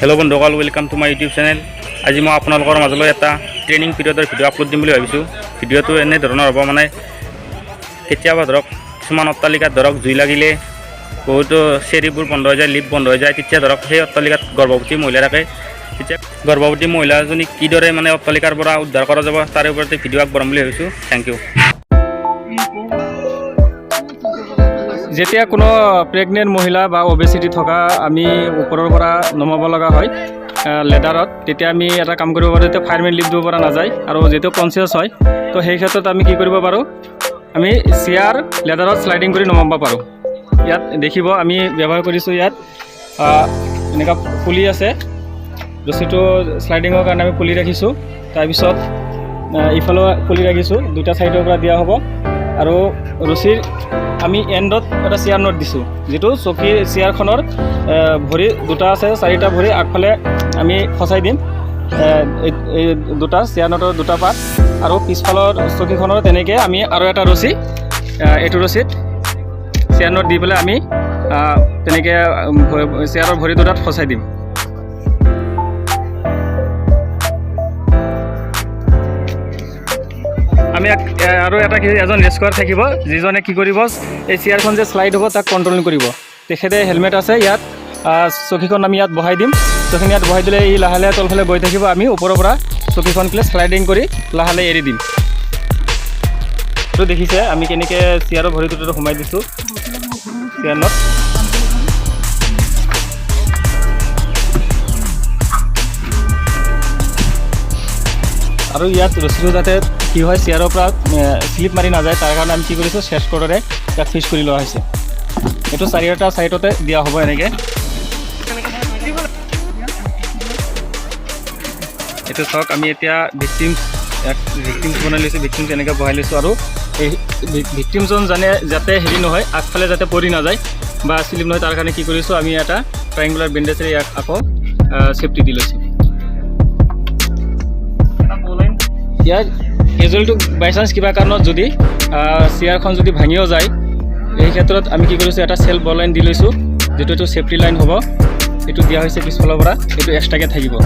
Hello' বন্ধুসকল, welcome to my YouTube channel. আজি মই আপোনালোকৰ মাজলৈ এটা ট্ৰেইনিং পিৰিয়ডৰ ভিডিঅ' আপলোড দিম বুলি ভাবিছোঁ। ভিডিঅ'টো এনেধৰণৰ হ'ব, মানে কেতিয়াবা ধৰক কিছুমান অট্টালিকাত ধৰক জুই লাগিলে বহুতো চিৰিবোৰ বন্ধ হৈ যায়, লিফ্ট বন্ধ হৈ যায়। তেতিয়া ধৰক সেই অট্টালিকাত গৰ্ভৱতী মহিলা থাকে। তেতিয়া গৰ্ভৱতী মহিলাজনীক কিদৰে মানে অট্টালিকাৰ পৰা উদ্ধাৰ কৰা যাব, তাৰে ওপৰতে ভিডিঅ' আগবঢ়াম বুলি ভাবিছোঁ। Thank you. যেতিয়া কোনো প্ৰেগনেণ্ট মহিলা বা অবেচিটি থকা আমি ওপৰৰ পৰা নমাব লগা হয় লেডাৰত, তেতিয়া আমি এটা কাম কৰিব পাৰোঁ। যেতিয়া ফায়াৰমেন লিফ্ট দিব পৰা নাযায় আৰু যিটো কনচিয়াছ হয়, তো সেই ক্ষেত্ৰত আমি কি কৰিব পাৰোঁ? আমি চেয়াৰ লেডাৰত শ্লাইডিং কৰি নমাব পাৰোঁ। ইয়াত দেখিব, আমি ব্যৱহাৰ কৰিছোঁ ইয়াত এনেকুৱা পুলি আছে। ৰছীটো শ্লাইডিঙৰ কাৰণে আমি পুলি ৰাখিছোঁ। তাৰপিছত ইফালেও পুলি ৰাখিছোঁ, দুটা ছাইডৰ পৰা দিয়া হ'ব। আৰু ৰছীৰ আমি এণ্ডত এটা চেয়াৰ not দিছোঁ, যিটো চকী চেয়াৰখনৰ ভৰি দুটা আছে, চাৰিটা ভৰি আগফালে আমি ফচাই দিম এই দুটা চেয়াৰ নটৰ দুটা পাত। আৰু পিছফালৰ চকীখনৰ তেনেকৈ আমি আৰু এটা ৰছী, এইটো ৰছীত চেয়াৰ not দি পেলাই আমি তেনেকৈ চেয়াৰৰ ভৰি দুটাত ফচাই দিম। আমি আৰু এটা কি, এজন ৰেস্কুৱাৰ থাকিব, যিজনে কি কৰিব, এই চেয়াৰখন যে শ্লাইড হ'ব তাক কণ্ট্ৰল কৰিব। তেখেতে হেলমেট আছে ইয়াত। চকীখন আমি ইয়াত বহাই দিম। চকীখন ইয়াত বহাই দিলে ই লাহে লাহে তলফালে গৈ থাকিব। আমি ওপৰৰ পৰা চকীখন পেলাই শ্লাইডিং কৰি লাহে লাহে এৰি দিম। এইটো দেখিছে, আমি কেনেকৈ চেয়াৰৰ ভৰি দুটাত সোমাই দিছোঁ চেয়াৰ not. আৰু ইয়াত ৰছীটো যাতে কি হয়, চেয়াৰৰ পৰা শ্লিপ মাৰি নাযায়, তাৰ কাৰণে আমি কি কৰিছোঁ, চেছ কৰ্ডেৰে ইয়াক ফিক্স কৰি লোৱা হৈছে। এইটো চাৰিওটা ছাইডতে দিয়া হ'ব এনেকৈ। এইটো চাওক, আমি এতিয়া ভিক্টিমছ, ইয়াক ভিক্টিমছ বনাই লৈছোঁ। ভিক্টিমছ এনেকৈ বহাই লৈছোঁ আৰু এই ভিক্টিমজন জানে যাতে হেৰি নহয়, আগফালে যাতে পৰি নাযায় বা শ্লিপ নহয়, তাৰ কাৰণে কি কৰিছোঁ, আমি এটা ট্ৰাইংগুলাৰ বেণ্ডেজেৰে ইয়াক আকৌ চেফটি দি লৈছোঁ। ইয়াৰ কেজুৱেলটো বাই চান্স কিবা কাৰণত যদি চেয়াৰখন যদি ভাঙিও যায়, এই ক্ষেত্ৰত আমি কি কৰিছোঁ, এটা চেল্ফ বল লাইন দি লৈছোঁ, যিটো এইটো চেফটি লাইন হ'ব। এইটো দিয়া হৈছে পিছফালৰ পৰা, এইটো এক্সট্ৰাকৈ থাকিব।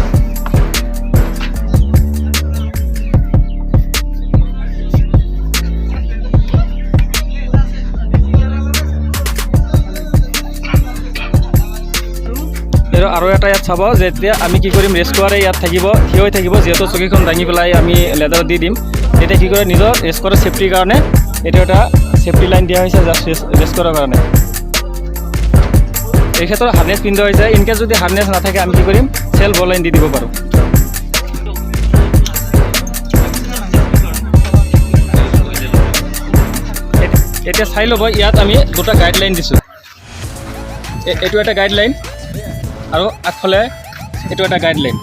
আৰু এটা ইয়াত চাব, যেতিয়া আমি কি কৰিম, ৰেস্কুৱাৰে ইয়াত থাকিব, থিয় হৈ থাকিব। যিহেতু চকীখন দাঙি পেলাই আমি লেডাৰত দি দিম, তেতিয়া কি কৰে, নিজৰ ৰেস্কুৱাৰৰ চেফটিৰ কাৰণে এইটো এটা চেফটি লাইন দিয়া হৈছে, জাষ্ট ৰেস্কুৱাৰৰ কাৰণে। এই ক্ষেত্ৰত হাৰ্নেছ পিন্ধা হৈছে। ইনকেছ যদি হাৰ্নেছ নাথাকে, আমি কি কৰিম, চেল্ফ বল লাইন দি দিব পাৰোঁ। এতিয়া চাই ল'ব, ইয়াত আমি দুটা গাইডলাইন দিছোঁ। এইটো এটা গাইডলাইন আৰু আগফালে এইটো এটা গাইডলাইন।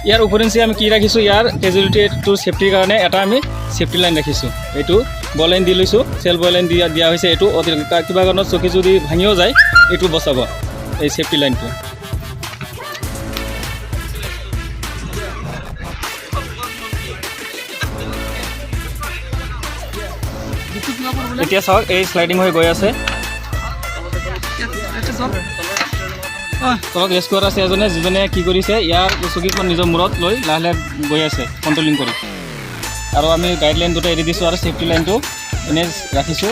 ইয়াৰ উপৰিঞ্চি আমি কি ৰাখিছোঁ? ইয়াৰ কেজুৱেলিটিটোৰ চেফটিৰ কাৰণে এটা আমি চেফটি লাইন ৰাখিছোঁ। এইটো বল লাইন দি লৈছোঁ, চেল্ফ বল লাইন দিয়া দিয়া হৈছে। এইটো অতিৰিক্ত কিবা কাৰণত চকী যদি ভাঙিও যায়, এইটো বচাব এই চেফটি লাইনটো। এতিয়া চাওক, এই শ্লাইডিং হৈ গৈ আছে। তলত ৰেস্কুৱাৰ আছে এজনে, যিজনে কি কৰিছে, ইয়াৰ চকীখন নিজৰ মূৰত লৈ লাহে লাহে গৈ আছে কণ্ট্ৰলিং কৰি। আৰু আমি গাইডলাইন দুটা এৰি দিছোঁ আৰু চেফটি লাইনটো এনেই ৰাখিছোঁ।